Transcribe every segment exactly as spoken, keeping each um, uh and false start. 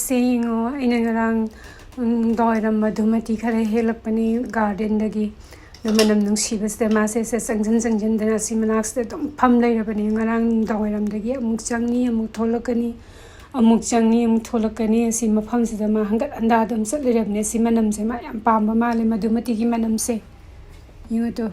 ꯁꯦ ꯌꯦꯡꯉꯣ, ꯑꯩꯅ ꯉꯔꯥꯡ, ꯎꯝ, ꯅꯨꯡꯗꯥꯡꯋꯥꯏꯔꯝ ꯃꯗꯨꯃꯇꯤ ꯈꯔ ꯍꯦꯛꯂꯛꯄꯅꯤ ꯒꯥꯔꯗꯦꯟꯗꯒꯤ꯫ ꯑꯗꯨ ꯃꯅꯝ ꯅꯨꯡꯁꯤꯕꯁꯤꯗ ꯃꯥꯁꯦ ꯁꯦ ꯆꯪꯁꯤꯟ ꯆꯪꯁꯤꯟꯗꯅ ꯑꯁꯤ ꯃꯅꯥꯛꯁꯤꯗ ꯑꯗꯨꯝ ꯐꯝ ꯂꯩꯔꯕꯅꯤ꯫ ꯉꯔꯥꯡ ꯅꯨꯡꯗꯥꯡꯋꯥꯏꯔꯝꯗꯒꯤ ꯑꯃꯨꯛ ꯆꯪꯅꯤ, ꯑꯃꯨꯛ ꯊꯣꯛꯂꯛꯀꯅꯤ, ꯑꯃꯨꯛ ꯆꯪꯅꯤ, ꯑꯃꯨꯛ ꯊꯣꯛꯂꯛꯀꯅꯤ꯫ ꯑꯁꯤ ꯃꯐꯝꯁꯤꯗ ꯃꯥ ꯍꯪꯒꯠ ꯍꯟꯗꯥ ꯑꯗꯨꯝ ꯆꯠ ꯂꯩꯔꯕꯅꯤ꯫ ꯑꯁꯤ ꯃꯅꯝꯁꯦ ꯃꯥ ꯌꯥꯝ ꯄꯥꯝꯕ ꯃꯥꯜꯂꯦ, ꯃꯗꯨꯃꯇꯤꯒꯤ ꯃꯅꯝꯁꯦ꯫ ꯌꯦꯡꯉꯨ ꯇꯨ꯫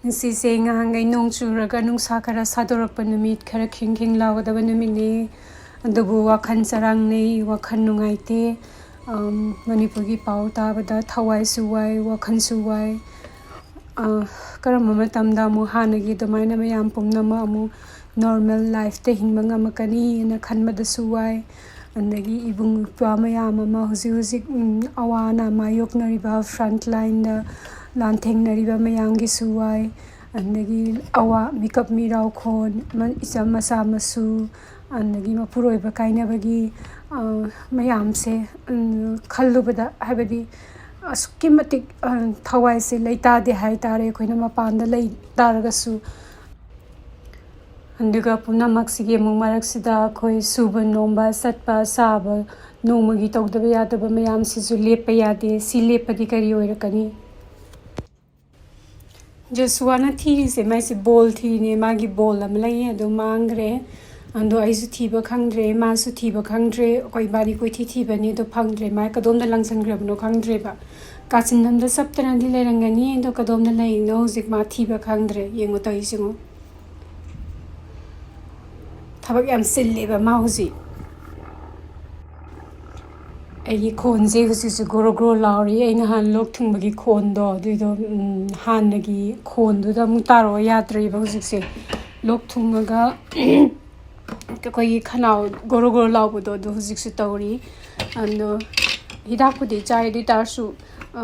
ꯉꯁꯤꯁꯦ ꯉꯍꯥꯟꯈꯩ ꯅꯣꯡ ꯆꯨꯔꯒ ꯅꯨꯡꯁꯥ ꯈꯔ ꯁꯥꯗꯣꯔꯛꯄ ꯅꯨꯃꯤꯠ, ꯈꯔ ꯈꯤꯡ ꯈꯤꯡ ꯂꯥꯎꯒꯗꯕ ꯅꯨꯃꯤꯠꯅꯤ꯫ ꯑꯗꯨꯕꯨ ꯋꯥꯈꯜ ꯆꯔꯥꯡꯅꯩ, ꯋꯥꯈꯜ ꯅꯨꯡꯉꯥꯏꯇꯦ꯫ ꯑꯝ, ꯃꯅꯤꯄꯨꯔꯒꯤ ꯄꯥꯎ ꯇꯥꯕꯗ ꯊꯋꯥꯏꯁꯨ ꯋꯥꯏ, ꯋꯥꯈꯜꯁꯨ ꯋꯥꯏ꯫ ꯑ, ꯀꯔꯝꯕ ꯃꯇꯝꯗ ꯑꯃꯨꯛ ꯍꯥꯟꯅꯒꯤ ꯑꯗꯨꯃꯥꯏꯅ ꯃꯌꯥꯝ ꯄꯨꯝꯅꯃꯛ ꯑꯃꯨꯛ normal lifeꯇ ꯍꯤꯡꯕ ꯉꯝꯃꯛꯀꯅꯤꯅ ꯈꯟꯕꯗꯁꯨ ꯋꯥꯏ꯫ ꯑꯗꯒꯤ ꯏꯕꯨꯡ ꯏꯄ꯭ꯋꯥ ꯃꯌꯥꯝ ꯑꯃ ꯍꯧꯖꯤꯛ ꯍꯧꯖꯤꯛ, ꯎꯝ, ꯑꯋꯥ ꯑꯅꯥ ꯃꯥꯌꯣꯛꯅꯔꯤꯕ, front lineꯗ ꯂꯥꯟꯊꯦꯡꯅꯔꯤꯕ ꯃꯌꯥꯝꯒꯤꯁꯨ ꯋꯥꯏ꯫ ꯑꯗꯒꯤ ꯑꯋꯥ ꯃꯤꯀꯞ ꯃꯤꯔꯥꯎꯈꯣꯟ, ꯃ-, ꯏꯆꯝ ꯃꯆꯥ ꯃꯁꯨ, ꯑꯗꯒꯤ ꯃꯄꯨꯔꯣꯏꯕ ꯀꯥꯏꯅꯕꯒꯤ, ꯑ, ꯃꯌꯥꯝꯁꯦ, ꯎꯝ, ꯈꯜꯂꯨꯕꯗ, ꯍꯥꯏꯕꯗꯤ ꯑꯁꯨꯛꯀꯤ ꯃꯇꯤꯛ, ꯑ, ꯊꯋꯥꯏꯁꯦ ꯂꯩꯇꯥꯗꯦ ꯍꯥꯏꯇꯥꯔꯦ, ꯑꯩꯈꯣꯏꯅ ꯃꯄꯥꯟꯗ ꯂꯩ ꯇꯥꯔꯒꯁꯨ꯫ ꯑꯗꯨꯒ ꯄꯨꯝꯅꯃꯛꯁꯤꯒꯤ ꯑꯃꯨꯛ ꯃꯔꯛꯁꯤꯗ ꯑꯩꯈꯣꯏ ꯁꯨꯕ ꯅꯣꯝꯕ, ꯆꯠꯄ, ꯆꯥꯕ, ꯅꯣꯡꯃꯒꯤ ꯇꯧꯗꯕ ꯌꯥꯗꯕ ꯃꯌꯥꯝꯁꯤꯁꯨ ꯂꯦꯞꯄ ꯌꯥꯗꯦ꯫ ꯁꯤ ꯂꯦꯞꯄꯗꯤ ꯀꯔꯤ ꯑꯣꯏꯔꯛꯀꯅꯤ? ꯖꯣꯁꯨꯋꯥꯅ ꯊꯤꯔꯤꯁꯦ, ꯃꯥꯏꯁꯦ ꯕꯣꯜ ꯊꯤꯔꯤꯅꯦ꯫ ꯃꯥꯒꯤ ꯕꯣꯜ ꯑꯃ ꯂꯩꯌꯦ, ꯑꯗꯣ ꯃꯥꯡꯈ꯭ꯔꯦ꯫ ꯑꯗꯣ ꯑꯩꯁꯨ ꯊꯤꯕ ꯈꯪꯗ꯭ꯔꯦ, ꯃꯥꯁꯨ ꯊꯤꯕ ꯈꯪꯗ꯭ꯔꯦ, ꯑꯩꯈꯣꯏ ꯏꯕꯥꯅꯤ ꯀꯣꯏꯊꯤ ꯊꯤꯕꯅꯤ, ꯑꯗꯣ ꯐꯪꯗ꯭ꯔꯦ꯫ ꯃꯥ ꯀꯗꯣꯝꯗ ꯂꯪꯁꯟꯈ꯭ꯔꯕꯅꯣ ꯈꯪꯗ꯭ꯔꯦꯕ꯫ ꯀꯥꯆꯤꯟ ꯑꯝꯗ ꯆꯞꯇꯅꯗꯤ ꯂꯩꯔꯝꯒꯅꯤ, ꯑꯗꯣ ꯀꯗꯣꯝꯗ ꯂꯩꯔꯤꯅꯣ ꯍꯧꯖꯤꯛ ꯃꯥ ꯊꯤꯕ ꯈꯪꯗ꯭ꯔꯦ꯫ ꯌꯦꯡꯉꯣ ꯇꯧꯔꯤꯁꯤꯉꯣ꯫ ꯊꯕꯛ ꯌꯥꯝ ꯆꯤꯜꯂꯦꯕ ꯃꯥ ꯍꯧꯖꯤꯛ꯫ ꯑꯩꯒꯤ ꯈꯣꯟꯁꯦ ꯍꯧꯖꯤꯛꯁꯨ ꯒ꯭ꯔꯣ ꯒ꯭ꯔꯣ ꯂꯥꯎꯔꯤ꯫ ꯑꯩ ꯅꯍꯥꯟ ꯂꯣꯛ ꯊꯨꯡꯕꯒꯤ ꯈꯣꯟꯗꯣ, ꯑꯗꯨꯏꯗꯣ, ꯎꯝ, ꯍꯥꯟꯅꯒꯤ ꯈꯣꯟꯗꯨꯗ ꯑꯃꯨꯛ ꯇꯥꯔꯛꯑꯣ ꯌꯥꯗ꯭ꯔꯦꯕ ꯍꯧꯖꯤꯛꯁꯦ꯫ ꯂꯣꯛ ꯊꯨꯡꯉꯒ ꯑꯩꯈꯣꯏꯒꯤ ꯈꯅꯥꯎ ꯒꯣꯔꯣ ꯒꯣꯔꯣ ꯂꯥꯎꯕꯗꯣ, ꯑꯗꯨ ꯍꯧꯖꯤꯛꯁꯨ ꯇꯧꯔꯤ꯫ ꯑꯗꯣ ꯍꯤꯗꯥꯛꯄꯨꯗꯤ ꯆꯥꯏ, ꯑꯗꯨ ꯑꯣꯏ ꯇꯥꯔꯁꯨ, ꯑ,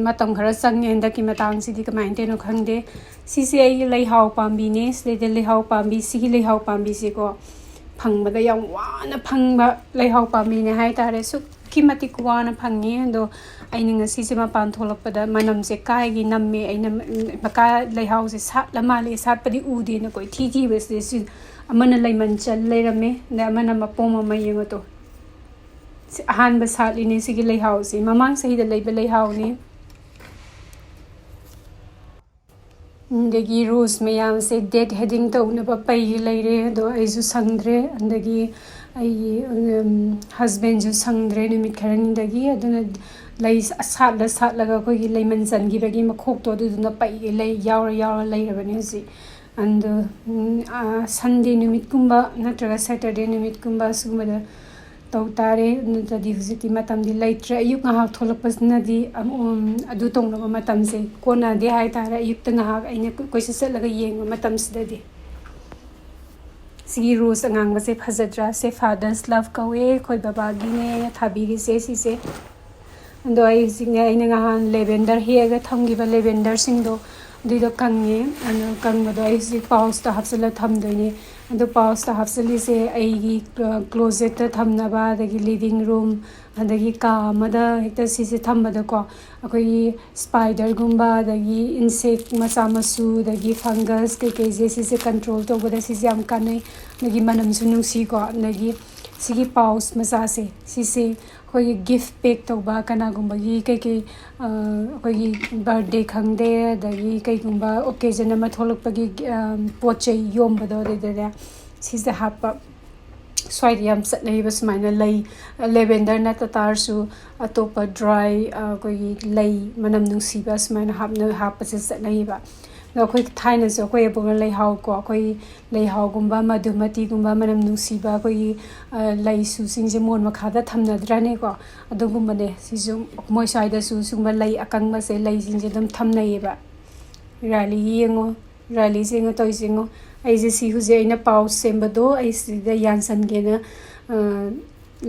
ꯃꯇꯝ ꯈꯔ ꯆꯪꯉꯦ ꯍꯟꯗꯛꯀꯤ ꯃꯇꯥꯡꯁꯤꯗꯤ, ꯀꯃꯥꯏꯅ ꯇꯧꯔꯤꯅꯣ ꯈꯪꯗꯦ꯫ ꯁꯤꯁꯦ ꯑꯩꯒꯤ ꯂꯩꯍꯥꯎ ꯄꯥꯝꯕꯤꯅꯦ꯫ ꯁꯤꯗꯩꯗ ꯂꯩꯍꯥꯎ ꯄꯥꯝꯕꯤ, ꯁꯤꯒꯤ ꯂꯩꯍꯥꯎ ꯄꯥꯝꯕꯤꯁꯦꯀꯣ, ꯐꯪꯕꯗ ꯌꯥꯝ ꯋꯥꯅ ꯐꯪꯕ ꯂꯩꯍꯥꯎ ꯄꯥꯝꯕꯤꯅꯦ ꯍꯥꯏꯇꯥꯔꯦ꯫ ꯁꯨꯛ ꯑꯗꯨꯛꯀꯤ ꯃꯇꯤꯛ ꯋꯥꯅ ꯐꯪꯉꯦ꯫ ꯑꯗꯣ ꯑꯩꯅ ꯉꯁꯤꯁꯦ ꯃꯄꯥꯟ ꯊꯣꯛꯂꯛꯄꯗ ꯃꯅꯝꯁꯦ ꯀꯥꯏꯒꯤ ꯅꯝꯃꯦ꯫ ꯑꯩꯅ, ꯎꯝ, ꯃꯀꯥ ꯂꯩꯍꯥꯎꯁꯦ ꯁꯥꯠꯂ ꯃꯥꯜꯂꯦ, ꯁꯥꯠꯄꯗꯤ ꯎꯗꯦꯅ ꯀꯣꯏꯊꯤ ꯊꯤꯕꯁꯤꯗ ꯁꯤ ꯑꯃꯅ ꯂꯩꯃꯟ ꯆꯟ ꯂꯩꯔꯝꯃꯦ, ꯑꯗꯩ ꯑꯃꯅ ꯃꯄꯣꯝ ꯑꯃ꯫ ꯌꯦꯡꯉꯣ ꯇꯣ, ꯁꯤ ꯑꯍꯥꯟꯕ ꯁꯥꯠꯂꯤꯅꯦ ꯁꯤꯒꯤ ꯂꯩꯍꯥꯎꯁꯦ, ꯃꯃꯥꯡ ꯆꯍꯤꯗ ꯂꯩꯕ ꯂꯩꯍꯥꯎꯅꯤ꯫ ꯑꯗꯒꯤ ꯔꯣꯁ ꯃꯌꯥꯝꯁꯦ ꯗꯦꯠ ꯍꯦꯗꯤꯡ ꯇꯧꯅꯕ ꯄꯩꯒꯦ ꯂꯩꯔꯦ, ꯑꯗꯣ ꯑꯩꯁꯨ ꯁꯪꯗ꯭ꯔꯦ꯫ ꯑꯗꯒꯤ ꯑꯩꯒꯤ, ꯎꯝ, ꯍꯁꯕꯦꯟꯁꯨ ꯁꯪꯗ꯭ꯔꯦ ꯅꯨꯃꯤꯠ ꯈꯔꯅꯤꯗꯒꯤ꯫ ꯑꯗꯨꯅ ꯂꯩ ꯁꯥꯠꯂ ꯁꯥꯠꯂꯒ ꯑꯩꯈꯣꯏꯒꯤ ꯂꯩꯃꯟ ꯆꯟꯈꯤꯕꯒꯤ ꯃꯈꯣꯛꯇꯣ, ꯑꯗꯨꯗꯨꯅ ꯄꯩꯒꯦ ꯂꯩ ꯌꯥꯎꯔ ꯌꯥꯎꯔ ꯂꯩꯔꯕꯅꯦ ꯍꯧꯖꯤꯛ꯫ ꯑꯗꯣ, ꯎꯝ, ꯑꯥ, ꯁꯟꯗꯦ ꯅꯨꯃꯤꯠꯀꯨꯝꯕ ꯅꯠꯇ꯭ꯔꯒ ꯁꯦꯇꯔꯗꯦ ꯅꯨꯃꯤꯠꯀꯨꯝꯕ ꯁꯤꯒꯨꯝꯕꯗ ꯇꯧ ꯇꯥꯔꯦ꯫ ꯅꯠꯇ꯭ꯔꯗꯤ ꯍꯧꯖꯤꯛꯇꯤ ꯃꯇꯝꯗꯤ ꯂꯩꯇ꯭ꯔꯦ꯫ ꯑꯌꯨꯛ ꯉꯥꯏꯍꯥꯛ ꯊꯣꯛꯂꯛꯄꯁꯤꯅꯗꯤ, ꯑꯝ, ꯑꯗꯨ ꯇꯧꯅꯕ ꯃꯇꯝꯁꯦ ꯀꯣꯟꯅꯗꯦ ꯍꯥꯏꯇꯥꯔꯦ꯫ ꯑꯌꯨꯛꯇ ꯉꯥꯏꯍꯥꯛ ꯑꯩꯅ ꯀꯣꯏꯆꯠ ꯆꯠꯂꯒ ꯌꯦꯡꯕ ꯃꯇꯝꯁꯤꯗꯗꯤ꯫ ꯁꯤꯒꯤ ꯔꯣꯁ ꯑꯉꯥꯡꯕꯁꯦ ꯐꯖꯗ꯭ꯔꯥ? ꯁꯦ Father's Love ꯀꯧꯋꯦ꯫ ꯑꯩꯈꯣꯏ ꯕꯕꯥꯒꯤꯅꯦ ꯊꯥꯕꯤꯔꯤꯁꯦ ꯁꯤꯁꯦ꯫ ꯑꯗꯣ ꯑꯩ ꯍꯧꯖꯤꯛꯅꯦ, ꯑꯩꯅ ꯉꯍꯥꯟ ꯂꯦꯚꯦꯟꯗꯔ ꯍꯦꯛꯑꯒ ꯊꯝꯈꯤꯕ ꯂꯦꯚꯦꯟꯗꯔꯁꯤꯡꯗꯣ, ꯑꯗꯨꯏꯗꯣ ꯀꯪꯉꯦ꯫ ꯑꯗꯣ ꯀꯪꯕꯗꯣ ꯑꯩ ꯍꯧꯖꯤꯛ ꯄꯥꯎꯁꯇ ꯍꯥꯞꯆꯤꯜꯂ ꯊꯝꯗꯣꯏꯅꯦ꯫ ꯑꯗꯣ ꯄꯥꯎꯁꯇ ꯍꯥꯞꯆꯤꯜꯂꯤꯁꯦ ꯑꯩꯒꯤ, ꯑ, ꯀ꯭ꯂꯣꯖꯦꯠꯇ ꯊꯝꯅꯕ, ꯑꯗꯒꯤ ꯂꯤꯚꯤꯡ ꯔꯨꯝ, ꯑꯗꯒꯤ ꯀꯥ ꯑꯃꯗ ꯍꯦꯛꯇ ꯁꯤꯁꯦ ꯊꯝꯕꯗꯀꯣ, ꯑꯩꯈꯣꯏꯒꯤ ꯁ꯭ꯄꯥꯏꯗꯔꯒꯨꯝꯕ, ꯑꯗꯒꯤ ꯏꯟꯁꯦꯛ ꯃꯆꯥ ꯃꯁꯨ, ꯑꯗꯒꯤ ꯐꯪꯒꯁ ꯀꯩꯀꯩꯁꯦ, ꯁꯤꯁꯦ ꯀꯟꯇ꯭ꯔꯣꯜ ꯇꯧꯕꯗ ꯁꯤꯁꯦ ꯌꯥꯝ ꯀꯥꯟꯅꯩ꯫ ꯑꯗꯒꯤ ꯃꯅꯝꯁꯨ ꯅꯨꯡꯁꯤꯀꯣ꯫ ꯑꯗꯒꯤ ꯁꯤꯒꯤ ꯄꯥꯎꯁ ꯃꯆꯥꯁꯦ, ꯁꯤꯁꯦ ꯑꯩꯈꯣꯏꯒꯤ ꯒꯤꯐ ꯄꯦꯛ ꯇꯧꯕ, ꯀꯅꯥꯒꯨꯝꯕꯒꯤ ꯀꯩꯀꯩ, ꯑ, ꯑꯩꯈꯣꯏꯒꯤ ꯕꯥꯔꯗꯦ ꯈꯪꯗꯦ, ꯑꯗꯒꯤ ꯀꯩꯒꯨꯝꯕ ꯑꯣꯀꯦꯖꯟ ꯑꯃ ꯊꯣꯛꯂꯛꯄꯒꯤ, ꯑ, ꯄꯣꯠ ꯆꯩ ꯌꯣꯟꯕꯗꯣ, ꯑꯗꯨꯗꯅꯦ ꯁꯤꯁꯦ ꯍꯥꯞꯄ꯫ ꯁ꯭ꯋꯥꯏꯗ ꯌꯥꯝ ꯆꯠꯅꯩꯕ ꯁꯨꯃꯥꯏꯅ ꯂꯩ, ꯂꯦꯚꯦꯟꯗꯔ ꯅꯠꯇ ꯇꯥꯔꯁꯨ ꯑꯇꯣꯞꯄ ꯗ꯭ꯔꯥꯏ, ꯑ, ꯑꯩꯈꯣꯏꯒꯤ ꯂꯩ ꯃꯅꯝ ꯅꯨꯡꯁꯤꯕ ꯁꯨꯃꯥꯏꯅ ꯍꯥꯞꯅ-, ꯍꯥꯞꯄꯁꯦ ꯆꯠꯅꯩꯌꯦꯕ꯫ ꯑꯗꯣ ꯑꯩꯈꯣꯏ ꯊꯥꯏꯅꯁꯨ ꯑꯩꯈꯣꯏ ꯑꯕꯣꯛꯅ ꯂꯩꯍꯥꯎ ꯀꯣ, ꯑꯩꯈꯣꯏ ꯂꯩꯍꯥꯎꯒꯨꯝꯕ, ꯃꯙꯨꯃꯇꯤꯒꯨꯝꯕ ꯃꯅꯝ ꯅꯨꯡꯁꯤꯕ ꯑꯩꯈꯣꯏꯒꯤ, ꯑ, ꯂꯩꯁꯨꯁꯤꯡꯁꯦ ꯃꯣꯟ ꯃꯈꯥꯗ ꯊꯝꯅꯗ꯭ꯔꯅꯦꯀꯣ? ꯑꯗꯨꯒꯨꯝꯕꯅꯦ꯫ ꯁꯤꯁꯨ ꯃꯣꯏ ꯁ꯭ꯋꯥꯏꯗꯁꯨ ꯁꯤꯒꯨꯝꯕ ꯂꯩ ꯑꯀꯪꯕꯁꯦ, ꯂꯩꯁꯤꯡꯁꯦ ꯑꯗꯨꯝ ꯊꯝꯅꯩꯌꯦꯕ꯫ ꯔꯥꯂꯤꯒꯤ ꯌꯦꯡꯉꯣ, ꯔꯥꯂꯤꯁꯦ ꯌꯦꯡꯉꯣ ꯇꯧꯔꯤꯁꯦ ꯌꯦꯡꯉꯣ꯫ ꯑꯩꯁꯦ ꯁꯤ ꯍꯧꯖꯤꯛ ꯑꯩꯅ ꯄꯥꯎ ꯁꯦꯝꯕꯗꯣ ꯑꯩ ꯁꯤꯗ ꯌꯥꯟꯁꯟꯒꯦꯅ, ꯑ,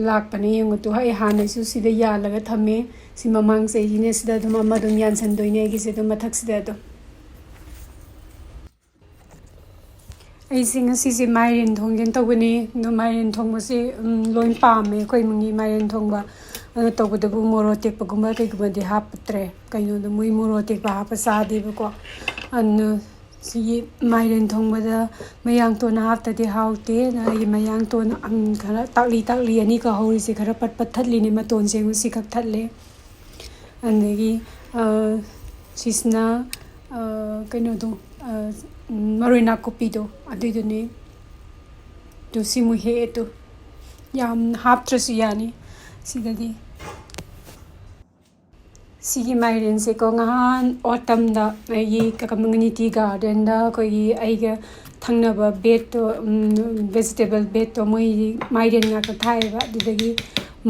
ꯂꯥꯛꯄꯅꯦ꯫ ꯌꯦꯡꯉꯣ ꯇꯨ, ꯑꯩ ꯍꯥꯟꯅꯁꯨ ꯁꯤꯗ ꯌꯥꯜꯂꯒ ꯊꯝꯃꯦ꯫ ꯁꯤ ꯃꯃꯥꯡ ꯆꯍꯤꯒꯤꯅꯦ, ꯁꯤꯗ ꯑꯗꯨꯝ ꯑꯃ ꯑꯗꯨꯝ ꯌꯥꯟꯁꯟꯗꯣꯏꯅꯦ ꯑꯩꯒꯤꯁꯦ ꯑꯗꯨꯝ ꯃꯊꯛꯁꯤꯗ ꯑꯗꯨꯝ꯫ ꯑꯩꯁꯦ ꯉꯁꯤꯁꯦ ꯃꯥꯏꯔꯦꯟ ꯊꯣꯡꯒꯦꯅ ꯇꯧꯕꯅꯦ꯫ ꯑꯗꯣ ꯃꯥꯏꯔꯦꯟ ꯊꯣꯡꯕꯁꯦ, ꯎꯝ, ꯂꯣꯏ ꯄꯥꯝꯃꯦ ꯑꯩꯈꯣꯏ ꯏꯃꯨꯡꯒꯤ ꯃꯥꯏꯔꯦꯟ ꯊꯣꯡꯕ꯫ ꯑꯗꯨ ꯇꯧꯕꯗꯕꯨ ꯃꯣꯔꯣꯛ ꯑꯇꯦꯛꯄꯒꯨꯝꯕ ꯀꯩꯒꯨꯝꯕꯗꯤ ꯍꯥꯞꯄꯛꯇ꯭ꯔꯦ꯫ ꯀꯩꯅꯣꯗ ꯃꯣꯏ ꯃꯣꯔꯣꯛ ꯑꯇꯦꯛꯄ ꯍꯥꯞꯄ ꯆꯥꯗꯦꯕꯀꯣ꯫ ꯑꯗꯨ ꯁꯤꯒꯤ ꯃꯥꯏꯔꯦꯟ ꯊꯣꯡꯕꯗ ꯃꯌꯥꯡꯇꯣꯟ ꯍꯥꯞꯇꯗꯤ ꯍꯥꯎꯇꯦ꯫ ꯑꯗꯨꯅ ꯑꯩꯒꯤ ꯃꯌꯥꯡꯇꯣꯟ, ꯎꯝ, ꯈꯔ ꯇꯥꯛꯂꯤ ꯇꯥꯛꯂꯤ ꯑꯅꯤꯈꯛ ꯍꯧꯔꯤꯁꯦ ꯈꯔ ꯄꯠ ꯄꯠ ꯊꯠꯂꯤꯅꯦ, ꯃꯇꯣꯟꯁꯦ ꯌꯦꯡꯉꯨ, ꯁꯤꯈꯛ ꯊꯠꯂꯦ꯫ ꯑꯗꯒꯤ, ꯑ, ꯁꯤꯁꯤꯅ, ꯑ, ꯀꯩꯅꯣꯗꯣ, ꯑ, ꯃꯔꯣꯏ ꯅꯥꯀꯨꯞꯄꯤꯗꯣ ꯑꯗꯨꯏꯗꯨꯅꯦ꯫ ꯑꯗꯨ ꯁꯤꯃꯨꯛ ꯍꯦꯛꯑꯦ꯫ ꯑꯗꯨ ꯌꯥꯝ ꯍꯥꯞꯇ꯭ꯔꯁꯨ ꯌꯥꯅꯤ ꯁꯤꯗꯗꯤ꯫ ꯁꯤꯒꯤ ꯃꯥꯏꯔꯦꯟꯁꯦꯀꯣ, ꯉꯍꯥꯟ autumnꯗ ꯑꯩꯒꯤ community gardenꯗ ꯑꯩꯈꯣꯏꯒꯤ ꯑꯩꯒ ꯊꯪꯅꯕ bedꯇꯣ, ꯎꯝ, vegetable bedꯇꯣ, ꯃꯣꯏ ꯃꯥꯏꯔꯦꯟ ꯉꯥꯛꯇ ꯊꯥꯏꯌꯦꯕ꯫ ꯑꯗꯨꯗꯒꯤ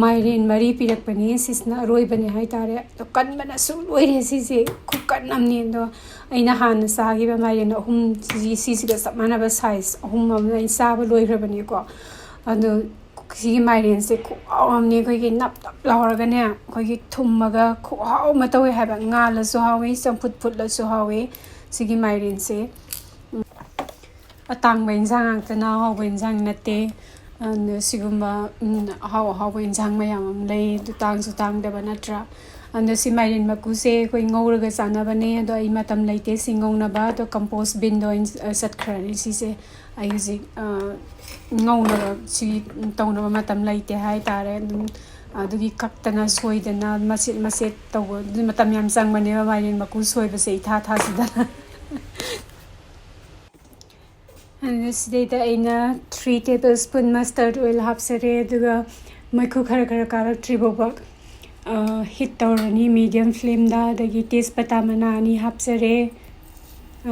ꯃꯥꯏꯔꯦꯟ ꯃꯔꯤ ꯄꯤꯔꯛꯄꯅꯦ꯫ ꯁꯤꯁꯤꯅ ꯑꯔꯣꯏꯕꯅꯦ ꯍꯥꯏꯇꯥꯔꯦ꯫ ꯑꯗꯣ ꯀꯟꯕꯅꯁꯨ ꯂꯣꯏꯔꯦ ꯁꯤꯁꯦ, ꯈꯨꯀꯟ ꯑꯃꯅꯦ꯫ ꯑꯗꯣ ꯑꯩꯅ ꯍꯥꯟꯅ ꯆꯥꯈꯤꯕ ꯃꯥꯏꯔꯦꯟ ꯑꯍꯨꯝ, ꯁꯤꯁꯤꯒ ꯆꯞ ꯃꯥꯟꯅꯕ size ꯑꯍꯨꯝ ꯑꯃ ꯑꯩ ꯆꯥꯕ ꯂꯣꯏꯈ꯭ꯔꯕꯅꯦꯀꯣ꯫ ꯑꯗꯣ ꯁꯤꯒꯤ ꯃꯥꯏꯔꯦꯟꯁꯦ ꯈꯨꯍꯥꯎ ꯑꯃꯅꯦ, ꯑꯩꯈꯣꯏꯒꯤ ꯅꯞ ꯅꯞ ꯂꯥꯎꯔꯒꯅꯦ, ꯑꯩꯈꯣꯏꯒꯤ ꯊꯨꯝꯃꯒ ꯈꯨꯍꯥꯎ ꯑꯃ ꯇꯧꯋꯦ ꯍꯥꯏꯕ꯫ ꯉꯥꯜꯂꯁꯨ ꯍꯥꯎꯋꯤ, ꯆꯝꯐꯨꯠ ꯐꯨꯠꯂꯁꯨ ꯍꯥꯎꯋꯤ ꯁꯤꯒꯤ ꯃꯥꯏꯔꯦꯟꯁꯦ꯫ ꯎꯝ, ꯑꯇꯥꯡꯕ ꯏꯟꯁꯥꯡ ꯉꯥꯛꯇꯅ ꯑꯍꯥꯎꯕ ꯏꯟꯁꯥꯡ ꯅꯠꯇꯦ꯫ ꯑꯗꯨꯅ ꯁꯤꯒꯨꯝꯕ, ꯎꯝ, ꯑꯍꯥꯎ ꯑꯍꯥꯎꯕ ꯏꯟꯁꯥꯡ ꯃꯌꯥꯝ ꯑꯃ ꯂꯩ, ꯑꯗꯨ ꯇꯥꯡꯁꯨ ꯇꯥꯡꯗꯕ ꯅꯠꯇ꯭ꯔꯥ? ꯑꯗꯣ ꯁꯤ ꯃꯥꯏꯔꯦꯟ ꯃꯀꯨꯁꯦ ꯑꯩꯈꯣꯏ ꯉꯧꯔꯒ ꯆꯥꯅꯕꯅꯦ꯫ ꯑꯗꯣ ꯑꯩ ꯃꯇꯝ ꯂꯩꯇꯦ ꯁꯤ ꯉꯧꯅꯕ꯫ ꯑꯗꯣ compost binꯗ ꯑꯣꯏꯅ, ꯑ, ꯆꯠꯈ꯭ꯔꯅꯤ ꯁꯤꯁꯦ꯫ ꯑꯩ ꯍꯧꯖꯤꯛ, ꯑ, ꯉꯧꯅꯕ ꯁꯤ ꯇꯧꯅꯕ ꯃꯇꯝ ꯂꯩꯇꯦ ꯍꯥꯏꯇꯥꯔꯦ꯫ ꯑꯗꯨꯝ ꯑꯗꯨꯒꯤ ꯀꯛꯇꯅ ꯁꯣꯏꯗꯅ ꯃꯆꯦꯠ ꯃꯆꯦꯠ ꯇꯧꯕ, ꯑꯗꯨ ꯃꯇꯝ ꯌꯥꯝ ꯆꯪꯕꯅꯦꯕ ꯃꯥꯏꯔꯦꯟ ꯃꯀꯨ ꯁꯣꯏꯕꯁꯦ, ꯏꯊꯥ ꯊꯥꯖꯗꯅ꯫ ꯑꯗꯨꯅ ꯁꯤꯗꯩꯗ ꯑꯩꯅ three tablespoon mustard oil ꯍꯥꯞꯆꯔꯦ꯫ ꯑꯗꯨꯒ ꯃꯩꯈꯨ ꯈꯔ ꯈꯔ ꯀꯥꯔꯛꯇ꯭ꯔꯤ ꯐꯥꯎꯕ, ꯑ, heat ꯇꯧꯔꯅꯤ medium flameꯗ꯫ ꯑꯗꯒꯤ ꯇꯦꯖꯄꯇꯥ ꯃꯅꯥ ꯑꯅꯤ ꯍꯥꯞꯆꯔꯦ꯫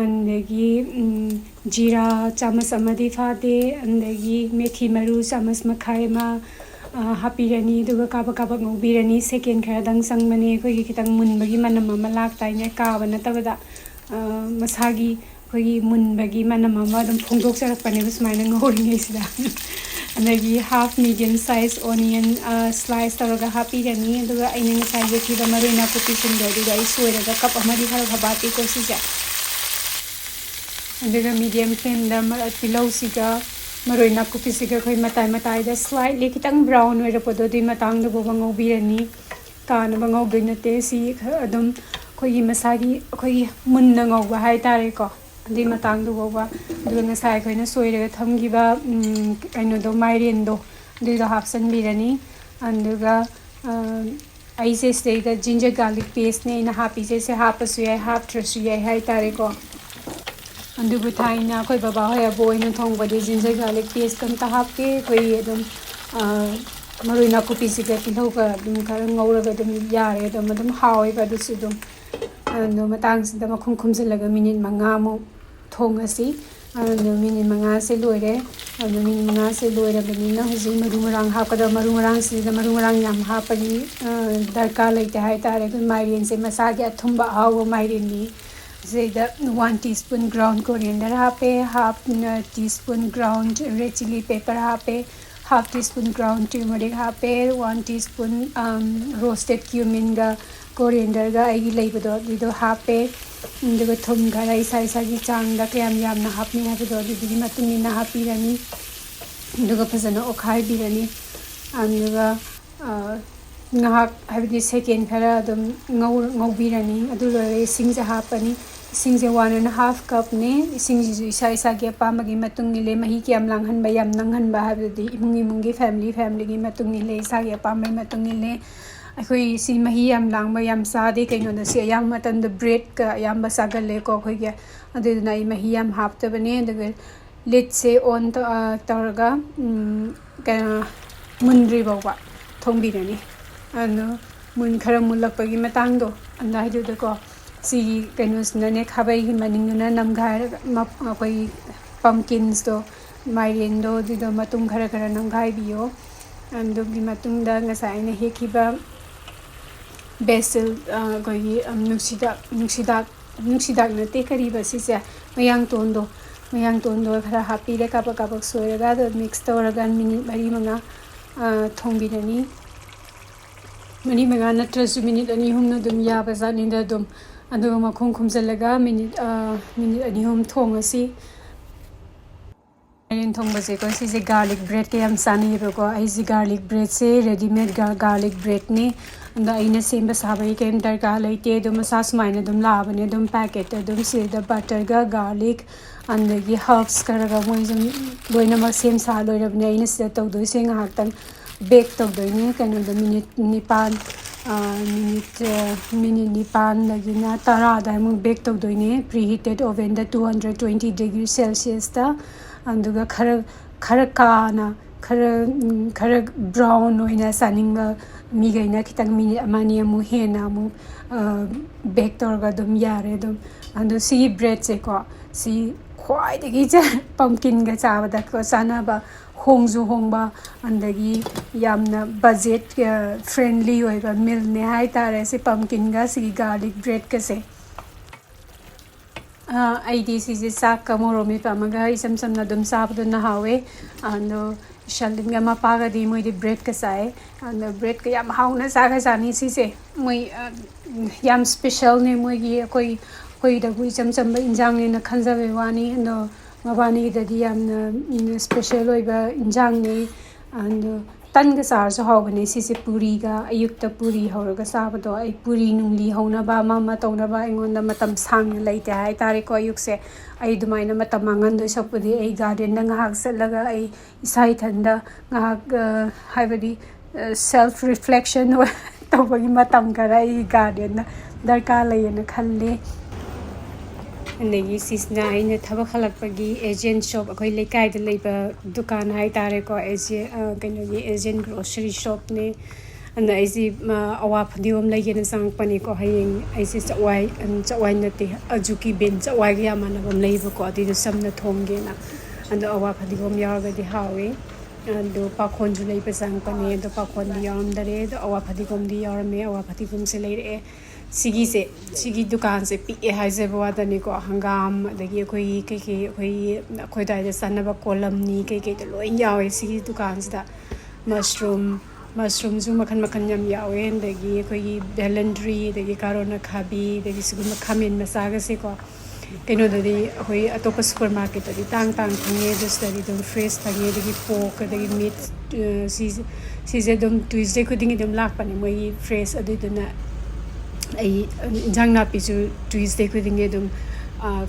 ꯑꯗꯒꯤ, ꯎꯝ, ꯖꯤꯔꯥ ꯆꯥꯃꯁ ꯑꯃꯗꯤ ꯐꯥꯗꯦ꯫ ꯑꯗꯒꯤ ꯃꯦꯊꯤ ꯃꯔꯨ ꯆꯥꯃꯁ ꯃꯈꯥꯏ ꯑꯃ, ꯑ, ꯍꯥꯞꯄꯤꯔꯅꯤ꯫ ꯑꯗꯨꯒ ꯀꯥꯕꯛ ꯀꯥꯕꯛ ꯉꯧꯕꯤꯔꯅꯤ꯫ Second ꯈꯔꯗꯪ ꯆꯪꯕꯅꯦ ꯑꯩꯈꯣꯏꯒꯤ ꯈꯤꯇꯪ ꯃꯨꯟꯕꯒꯤ ꯃꯅꯝ ꯑꯃ ꯂꯥꯛꯇꯥꯏꯅꯦ, ꯀꯥꯕ ꯅꯠꯇꯕꯗ꯫ ꯑ, ꯃꯁꯥꯒꯤ ꯑꯩꯈꯣꯏꯒꯤ ꯃꯨꯟꯕꯒꯤ ꯃꯅꯝ ꯑꯃ ꯑꯗꯨꯝ ꯐꯣꯡꯗꯣꯛꯆꯔꯛꯄꯅꯦꯕ ꯁꯨꯃꯥꯏꯅ ꯉꯧꯔꯤꯉꯩꯁꯤꯗ꯫ ꯑꯗꯒꯤ half medium size onion, ꯑ, slice ꯇꯧꯔꯒ ꯍꯥꯞꯄꯤꯔꯅꯤ꯫ ꯑꯗꯨꯒ ꯑꯩꯅ ꯉꯁꯥꯏ ꯌꯦꯛꯈꯤꯕ ꯃꯔꯣꯏ ꯅꯥꯀꯨꯞꯄꯤꯁꯤꯡꯗꯣ ꯑꯗꯨꯗ ꯑꯩ ꯁꯣꯏꯔꯒ cup ꯑꯃꯗꯤ ꯈꯔ ꯐꯕ ꯍꯥꯞꯄꯤꯀꯣ ꯁꯤꯁꯦ꯫ ꯑꯗꯨꯒ medium flameꯗ ꯃ-, ꯇꯤꯜꯍꯧꯁꯤꯒ, ꯃꯔꯣꯏ ꯅꯥꯀꯨꯞꯄꯤꯁꯤꯒ ꯑꯩꯈꯣꯏ ꯃꯇꯥꯏ ꯃꯇꯥꯏꯗ slightly ꯈꯤꯇꯪ brown ꯑꯣꯏꯔꯛꯄꯗꯣ ꯑꯗꯨꯒꯤ ꯃꯇꯥꯡꯗ ꯐꯥꯎꯕ ꯉꯧꯕꯤꯔꯅꯤ꯫ ꯀꯥꯅꯕ ꯉꯧꯗꯣꯏ ꯅꯠꯇꯦ꯫ ꯁꯤ ꯈꯔ ꯑꯗꯨꯝ ꯑꯩꯈꯣꯏꯒꯤ ꯃꯁꯥꯒꯤ ꯑꯩꯈꯣꯏꯒꯤ ꯃꯨꯟꯅ ꯉꯧꯕ ꯍꯥꯏꯇꯥꯔꯦꯀꯣ꯫ ꯑꯗꯨꯒꯤ ꯃꯇꯥꯡꯗ ꯐꯥꯎꯕ꯫ ꯑꯗꯨꯒ ꯉꯁꯥꯏ ꯑꯩꯈꯣꯏꯅ ꯁꯣꯏꯔꯒ ꯊꯝꯈꯤꯕ, ꯎꯝ, ꯀꯩꯅꯣꯗꯣ, ꯃꯥꯏꯔꯦꯟꯗꯣ, ꯑꯗꯨꯏꯗꯣ ꯍꯥꯞꯆꯤꯟꯕꯤꯔꯅꯤ꯫ ꯑꯗꯨꯒ, ꯑ, ꯑꯩꯁꯦ ꯁꯤꯗꯩꯗ ginger garlic pasteꯅꯦ ꯑꯩꯅ ꯍꯥꯞꯄꯤꯁꯦ꯫ ꯁꯦ ꯍꯥꯞꯄꯁꯨ ꯌꯥꯏ, ꯍꯥꯞꯇ꯭ꯔꯁꯨ ꯌꯥꯏ ꯍꯥꯏꯇꯥꯔꯦꯀꯣ꯫ ꯑꯗꯨꯕꯨ ꯊꯥꯏꯅ ꯑꯩꯈꯣꯏ ꯕꯕꯥ ꯍꯣꯏ ꯑꯕꯣꯛ ꯍꯣꯏꯅ ꯊꯣꯡꯕꯗꯤ ginger garlic paste ꯑꯝꯇ ꯍꯥꯞꯇꯦ꯫ ꯑꯩꯈꯣꯏ ꯑꯗꯨꯝ, ꯑ, ꯃꯔꯣꯏ ꯅꯥꯀꯨꯞꯄꯤꯁꯤꯒ ꯇꯤꯜꯍꯧꯒ ꯑꯗꯨꯝ ꯈꯔ ꯉꯧꯔꯒ ꯑꯗꯨꯝ ꯌꯥꯔꯦ꯫ ꯑꯗꯨꯝ, ꯑꯗꯨꯝ ꯍꯥꯎꯋꯦꯕ ꯑꯗꯨꯁꯨ ꯑꯗꯨꯝ꯫ ꯑꯗꯣ ꯃꯇꯥꯡꯁꯤꯗ ꯃꯈꯨꯝ ꯈꯨꯝꯖꯤꯜꯂꯒ ꯃꯤꯅꯤꯠ ꯃꯉꯥꯃꯨꯛ ꯊꯣꯡꯉꯁꯤ꯫ ꯑꯗꯣ ꯃꯤꯅꯤꯠ ꯃꯉꯥꯁꯦ ꯂꯣꯏꯔꯦ꯫ ꯑꯗꯣ ꯃꯤꯅꯤꯠ ꯃꯉꯥꯁꯦ ꯂꯣꯏꯔꯕꯅꯤꯅ ꯍꯧꯖꯤꯛ ꯃꯔꯨ ꯃꯔꯥꯡ ꯍꯥꯞꯀꯗꯕ꯫ ꯃꯔꯨ ꯃꯔꯥꯡꯁꯤꯗ ꯃꯔꯨ ꯃꯔꯥꯡ ꯌꯥꯝ ꯍꯥꯞꯄꯗꯤ, ꯑ, ꯗꯔꯀꯥꯔ ꯂꯩꯇꯦ ꯍꯥꯏꯇꯥꯔꯦ꯫ ꯑꯩꯈꯣꯏ ꯃꯥꯏꯔꯦꯟꯁꯦ ꯃꯁꯥꯒꯤ ꯑꯊꯨꯝꯕ ꯑꯍꯥꯎꯕ ꯃꯥꯏꯔꯦꯟꯅꯤ꯫ ꯁꯤꯗꯩꯗ one teaspoon ground coriander ꯍꯥꯞꯄꯦ, half teaspoon ground red chilli pepper ꯍꯥꯞꯄꯦ, half teaspoon ground turmeric ꯍꯥꯞꯄꯦ, one teaspoon, um, roasted cuminꯒ corianderꯒ ꯑꯩꯒꯤ ꯂꯩꯕꯗꯣ ꯑꯗꯨꯗꯣ ꯍꯥꯞꯄꯦ꯫ ꯑꯗꯨꯒ ꯊꯨꯝ ꯈꯔ ꯏꯁꯥ ꯏꯁꯥꯒꯤ ꯆꯥꯡꯗ ꯀꯌꯥꯝ ꯌꯥꯝꯅ ꯍꯥꯞꯅꯤ ꯍꯥꯏꯕꯗꯣ ꯑꯗꯨꯗꯨꯒꯤ ꯃꯇꯨꯡ ꯏꯟꯅ ꯍꯥꯞꯄꯤꯔꯅꯤ꯫ ꯑꯗꯨꯒ ꯐꯖꯅ ꯑꯣꯠꯈꯥꯏꯕꯤꯔꯅꯤ꯫ ꯑꯗꯨꯒ, ꯑ, ꯉꯥꯏꯍꯥꯛ, ꯍꯥꯏꯕꯗꯤ second ꯈꯔ ꯑꯗꯨꯝ ꯉꯧ-, ꯉꯧꯕꯤꯔꯅꯤ꯫ ꯑꯗꯨ ꯂꯣꯏꯔꯒ ꯏꯁꯤꯡꯁꯦ ꯍꯥꯞꯄꯅꯤ꯫ ꯏꯁꯤꯡꯁꯦ one and half cupꯅꯦ꯫ ꯏꯁꯤꯡꯁꯤꯁꯨ ꯏꯁꯥ ꯏꯁꯥꯒꯤ ꯑꯄꯥꯝꯕꯒꯤ ꯃꯇꯨꯡ ꯏꯜꯂꯦ꯫ ꯃꯍꯤ ꯀꯌꯥꯝ ꯂꯥꯡꯍꯟꯕ, ꯌꯥꯝ ꯅꯪꯍꯟꯕ ꯍꯥꯏꯕꯗꯨꯗꯤ ꯏꯃꯨꯡ ꯏꯃꯨꯡꯒꯤ, family familyꯒꯤ ꯃꯇꯨꯡ ꯏꯜꯂꯦ, ꯏꯁꯥꯒꯤ ꯑꯄꯥꯝꯕꯒꯤ ꯃꯇꯨꯡ ꯏꯜꯂꯦ꯫ ꯑꯩꯈꯣꯏ ꯁꯤ ꯃꯍꯤ ꯌꯥꯝ ꯂꯥꯡꯕ ꯌꯥꯝ ꯆꯥꯗꯦ꯫ ꯀꯩꯅꯣꯗ ꯁꯤ ꯑꯌꯥꯝꯕ ꯃꯇꯝꯗ breadꯀ ꯑꯌꯥꯝꯕ ꯆꯥꯒꯜꯂꯦꯀꯣ ꯑꯩꯈꯣꯏꯒꯤ꯫ ꯑꯗꯨꯗꯨꯅ ꯑꯩ ꯃꯍꯤ ꯌꯥꯝ ꯍꯥꯞꯇꯕꯅꯦ꯫ ꯑꯗꯨꯒ lidꯁꯦ on ꯇꯧ-, ꯑ, ꯇꯧꯔꯒ, ꯎꯝ, ꯀꯩꯅꯣ, ꯃꯨꯟꯗ꯭ꯔꯤ ꯐꯥꯎꯕ ꯊꯣꯡꯕꯤꯔꯅꯤ꯫ ꯑꯗꯣ ꯃꯨꯟ-, ꯈꯔ ꯃꯨꯜꯂꯛꯄꯒꯤ ꯃꯇꯥꯡꯗꯣ ꯑꯗꯨꯋꯥꯏꯗꯨꯗꯀꯣ, ꯁꯤꯒꯤ ꯀꯩꯅꯣꯁꯤꯅꯅꯦ, ꯈꯥꯕꯩꯒꯤ ꯃꯅꯤꯡꯗꯨꯅ ꯅꯝꯒꯥꯏꯔꯒ ꯃꯞ-, ꯑꯩꯈꯣꯏꯒꯤ pumpkinsꯇꯣ, ꯃꯥꯏꯔꯦꯟꯗꯣ, ꯑꯗꯨꯗꯣ ꯃꯇꯨꯝ ꯈꯔ ꯈꯔ ꯅꯝꯒꯥꯏꯕꯤꯌꯣ꯫ ꯑꯗꯨꯒꯤ ꯃꯇꯨꯡꯗ ꯉꯁꯥꯏ ꯑꯩꯅ ꯍꯦꯛꯈꯤꯕ basil, ꯑ, ꯑꯩꯈꯣꯏꯒꯤ, ꯑꯝ, ꯅꯨꯡꯁꯤꯗꯥꯛ, ꯅꯨꯡꯁꯤꯗꯥꯛ, ꯅꯨꯡꯁꯤꯗꯥꯛ ꯅꯠꯇꯦ, ꯀꯔꯤꯕ ꯁꯤꯁꯦ? ꯃꯌꯥꯡꯇꯣꯟꯗꯣ, ꯃꯌꯥꯡꯇꯣꯟꯗꯣ ꯈꯔ ꯍꯥꯞꯄꯤꯔꯦ, ꯀꯥꯕꯛ ꯀꯥꯕꯛ ꯁꯣꯏꯔꯒ꯫ ꯑꯗꯣ mix ꯇꯧꯔꯒ ꯃꯤꯅꯤꯠ ꯃꯔꯤ ꯃꯉꯥ, ꯑ, ꯊꯣꯡꯕꯤꯔꯅꯤ꯫ ꯃꯔꯤ ꯃꯉꯥ ꯅꯠꯇ꯭ꯔꯁꯨ ꯃꯤꯅꯤꯠ ꯑꯅꯤ ꯑꯍꯨꯝꯅ ꯑꯗꯨꯝ ꯌꯥꯕꯖꯥꯠꯅꯤꯗ ꯑꯗꯨꯝ꯫ ꯑꯗꯨꯒ ꯃꯈꯨꯝ ꯈꯨꯝꯖꯤꯜꯂꯒ ꯃꯤꯅꯤꯠ, ꯑ, ꯃꯤꯅꯤꯠ ꯑꯅꯤ ꯑꯍꯨꯝ ꯊꯣꯡꯉꯁꯤ꯫ ꯃꯥꯏꯔꯦꯟ ꯊꯣꯡꯕꯁꯦꯀꯣ, ꯁꯤꯁꯦ garlic breadꯀ ꯌꯥꯝ ꯆꯥꯅꯩꯌꯦꯕꯀꯣ꯫ ꯑꯩꯁꯦ garlic breadꯁꯦ readymade ga- garlic breadꯅꯤ꯫ ꯑꯗꯣ ꯑꯩꯅ ꯁꯦꯝꯕ ꯁꯥꯕꯒꯤ ꯀꯩꯝ ꯗꯔꯀꯥꯔ ꯂꯩꯇꯦ꯫ ꯑꯗꯨꯝ ꯃꯁꯥ ꯁꯨꯃꯥꯏꯅ ꯑꯗꯨꯝ ꯂꯥꯛꯑꯕꯅꯦ, ꯑꯗꯨꯝ packetꯇ꯫ ꯑꯗꯨꯝ ꯁꯤꯗ butterꯒ garlic ꯑꯗꯒꯤ herbs ꯈꯔꯒ ꯃꯣꯏ ꯁꯨꯝ ꯂꯣꯏꯅꯃꯛ ꯁꯦꯝ ꯁꯥ ꯂꯣꯏꯔꯕꯅꯦ꯫ ꯑꯩꯅ ꯁꯤꯗ ꯇꯧꯗꯣꯏꯁꯦ, ꯉꯥꯏꯍꯥꯛꯇꯪ bake ꯇꯧꯗꯣꯏꯅꯦ ꯀꯩꯅꯣꯗ, ꯃꯤꯅꯤꯠ ꯅꯤꯄꯥꯟ, ꯃꯤꯅꯤꯠ ꯃꯤꯅꯤꯠ ꯅꯤꯄꯥꯟꯗꯒꯤꯅ ꯇꯔꯥ ꯑꯗꯨꯋꯥꯏꯃꯨꯛ bake ꯇꯧꯗꯣꯏꯅꯦ preheated ovenꯗ two hundred twenty degree Celsiusꯇ꯫ ꯑꯗꯨꯒ ꯈꯔ ꯈꯔ ꯀꯥꯅ, ꯈꯔ ꯈꯔ brown ꯑꯣꯏꯅ ꯆꯥꯅꯤꯡꯕ ꯃꯤꯈꯩꯅ ꯈꯤꯇꯪ ꯃꯤꯅꯤꯠ ꯑꯃ ꯑꯅꯤ ꯑꯃꯨꯛ ꯍꯦꯟꯅ ꯑꯃꯨꯛ bake ꯇꯧꯔꯒ ꯑꯗꯨꯝ ꯌꯥꯔꯦ ꯑꯗꯨꯝ꯫ ꯑꯗꯣ ꯁꯤꯒꯤ breadꯁꯦꯀꯣ, ꯁꯤ ꯈ꯭ꯋꯥꯏꯗꯒꯤ pumpkinꯒ ꯆꯥꯕꯗꯀꯣ ꯆꯥꯅꯕ, ꯍꯣꯡꯁꯨ ꯍꯣꯡꯕ, ꯑꯗꯒꯤ ꯌꯥꯝꯅ budget friendly ꯑꯣꯏꯕ mealꯅꯦ ꯍꯥꯏꯇꯥꯔꯦ ꯁꯤ pumpkinꯒ ꯁꯤꯒꯤ garlic breadꯀꯁꯦ꯫ ꯑꯩꯗꯤ ꯁꯤꯁꯦ ꯆꯥꯛꯀ ꯃꯣꯔꯣꯛ ꯃꯦꯠꯄ ꯑꯃꯒ ꯏꯆꯝ ꯆꯝꯅ ꯑꯗꯨꯝ ꯆꯥꯕꯗꯨꯅ ꯍꯥꯎꯋꯦ꯫ ꯑꯗꯣ ꯁꯦꯜꯗꯤꯟꯒ ꯃꯄꯥꯒꯗꯤ ꯃꯣꯏꯗꯤ breadꯀ ꯆꯥꯏ꯫ ꯑꯗꯣ breadꯀ ꯌꯥꯝ ꯍꯥꯎꯅ ꯆꯥꯈ꯭ꯔꯖꯥꯠꯅꯤ ꯁꯤꯁꯦ꯫ ꯃꯣꯏ ꯌꯥꯝ specialꯅꯦ ꯃꯣꯏꯒꯤ꯫ ꯑꯩꯈꯣꯏ ꯑꯩꯈꯣꯏꯗꯕꯨ ꯏꯆꯝ ꯆꯝꯕ ꯏꯟꯖꯥꯡꯅꯦꯅ ꯈꯟꯖꯕꯩ ꯋꯥꯅꯤ꯫ ꯑꯗꯣ ꯃꯕꯥꯅꯤꯒꯤꯗꯗꯤ ꯌꯥꯝꯅ special ꯑꯣꯏꯕ ꯏꯟꯖꯥꯡꯅꯦ꯫ ꯑꯗꯣ ꯇꯟꯒ ꯆꯥꯔꯁꯨ ꯍꯥꯎꯕꯅꯦ ꯁꯤꯁꯦ, ꯄꯨꯔꯤꯒ꯫ ꯑꯌꯨꯛꯇ ꯄꯨꯔꯤ ꯍꯧꯔꯒ ꯆꯥꯕꯗꯣ꯫ ꯑꯩ ꯄꯨꯔꯤ ꯅꯨꯡꯂꯤ ꯍꯧꯅꯕ, ꯑꯃ ꯑꯃ ꯇꯧꯅꯕ ꯑꯩꯉꯣꯟꯗ ꯃꯇꯝ ꯁꯥꯡꯅ ꯂꯩꯇꯦ ꯍꯥꯏꯇꯥꯔꯦꯀꯣ꯫ ꯑꯌꯨꯛꯁꯦ ꯑꯩ ꯑꯗꯨꯃꯥꯏꯅ ꯃꯇꯝ ꯃꯥꯡꯍꯟꯗꯣꯏ ꯁꯔꯨꯛꯄꯨꯗꯤ ꯑꯩ gardenꯗ ꯉꯥꯏꯍꯥꯛ ꯆꯠꯂꯒ ꯑꯩ ꯏꯁꯥ ꯏꯊꯟꯗ ꯉꯥꯏꯍꯥꯛ, ꯍꯥꯏꯕꯗꯤ self reflection ꯇꯧꯕꯒꯤ ꯃꯇꯝ ꯈꯔ ꯑꯩꯒꯤ gardenꯗ ꯗꯔꯀꯥꯔ ꯂꯩꯌꯦꯅ ꯈꯜꯂꯦ꯫ ꯑꯗꯒꯤ ꯁꯤꯁꯤꯅ ꯑꯩꯅ ꯊꯕꯛ ꯍꯜꯂꯛꯄꯒꯤ Asian shop, ꯑꯩꯈꯣꯏ ꯂꯩꯀꯥꯏꯗ ꯂꯩꯕ ꯗꯨꯀꯥꯟ ꯍꯥꯏꯇꯥꯔꯦꯀꯣ꯫ Asian, ꯀꯩꯅꯣꯒꯤ Asian grocery shopꯅꯦ꯫ ꯑꯗ ꯑꯩꯁꯤ ꯑꯋꯥ ꯐꯗꯤꯒꯣꯝ ꯂꯩꯒꯦꯅ ꯆꯪꯉꯛꯄꯅꯤꯀꯣ꯫ ꯍꯌꯦꯡ ꯑꯩꯁꯦ ꯆꯛꯋꯥꯏ, ꯆꯛꯋꯥꯏ ꯅꯠꯇꯦ, ꯑꯖꯨꯀꯤ ꯕꯦꯟ ꯆꯛꯋꯥꯏꯒ ꯌꯥꯝ ꯃꯥꯟꯅꯕ ꯑꯃ ꯂꯩꯕꯀꯣ, ꯑꯗꯨꯏꯗꯣ ꯆꯝꯅ ꯊꯣꯡꯒꯦꯅ꯫ ꯑꯗꯣ ꯑꯋꯥ ꯐꯗꯤꯒꯣꯝ ꯌꯥꯎꯔꯒꯗꯤ ꯍꯥꯎꯋꯤ꯫ ꯑꯗꯣ ꯄꯥꯈꯣꯟꯁꯨ ꯂꯩꯕ ꯆꯪꯉꯛꯄꯅꯦ, ꯑꯗꯣ ꯄꯥꯈꯣꯟꯗꯤ ꯌꯥꯎꯔꯝꯗꯔꯦ꯫ ꯑꯗꯣ ꯑꯋꯥ ꯐꯗꯤꯒꯣꯝꯗꯤ ꯌꯥꯎꯔꯝꯃꯦ, ꯑꯋꯥ ꯐꯗꯤꯒꯣꯝꯁꯦ ꯂꯩꯔꯛꯑꯦ꯫ ꯁꯤꯒꯤꯁꯦ, ꯁꯤꯒꯤ ꯗꯨꯀꯥꯟꯁꯦ ꯄꯤꯛꯑꯦ ꯍꯥꯏꯖꯕ ꯋꯥꯗꯅꯤꯀꯣ꯫ ꯍꯪꯒꯥꯝ, ꯑꯗꯒꯤ ꯑꯩꯈꯣꯏꯒꯤ ꯀꯩꯀꯩ, ꯑꯩꯈꯣꯏꯒꯤ, ꯑꯩꯈꯣꯏ ꯑꯗꯨꯋꯥꯏꯗ ꯆꯥꯅꯕ ꯀꯣꯂꯝꯅꯤ ꯀꯩꯀꯩꯗꯣ ꯂꯣꯏ ꯌꯥꯎꯋꯦ ꯁꯤꯒꯤ ꯗꯨꯀꯥꯟꯁꯤꯗ꯫ Mushroom, mushroomꯁꯨ ꯃꯈꯜ ꯃꯈꯜ ꯌꯥꯝ ꯌꯥꯎꯋꯦ꯫ ꯑꯗꯒꯤ ꯑꯩꯈꯣꯏꯒꯤ ꯕꯦꯂꯟꯗ꯭ꯔꯤ, ꯑꯗꯒꯤ ꯀꯥꯔꯣꯅ ꯈꯥꯕꯤ, ꯑꯗꯒꯤ ꯁꯤꯒꯨꯝꯕ ꯈꯥꯃꯦꯟ ꯃꯆꯥꯒꯁꯦꯀꯣ꯫ ꯀꯩꯅꯣꯗꯗꯤ ꯑꯩꯈꯣꯏ ꯑꯇꯣꯞꯄ ꯁꯨꯄꯔ ꯃꯥꯔꯀꯦꯠꯇꯗꯤ ꯇꯥꯡ ꯇꯥꯡ ꯐꯪꯉꯦ, ꯑꯗꯨ ꯁꯤꯗꯗꯤ ꯑꯗꯨꯝ ꯐ꯭ꯔꯦꯁ ꯐꯪꯉꯦ꯫ ꯑꯗꯒꯤ ꯄꯣꯔꯛ, ꯑꯗꯒꯤ ꯃꯤꯠ, ꯁꯤꯁꯦ, ꯁꯤꯁꯦ ꯑꯗꯨꯝ ꯇ꯭ꯌꯨꯁꯗꯦ ꯈꯨꯗꯤꯡꯒꯤ ꯑꯗꯨꯝ ꯂꯥꯛꯄꯅꯦ ꯃꯣꯏꯒꯤ ꯐ꯭ꯔꯦꯁ꯫ ꯑꯗꯨꯏꯗꯨꯅ ꯑꯩ ꯏꯟꯖꯥꯡ ꯅꯥꯄꯤꯁꯨ ꯇ꯭ꯌꯨꯁꯗꯦ ꯈꯨꯗꯤꯡꯒꯤ ꯑꯗꯨꯝ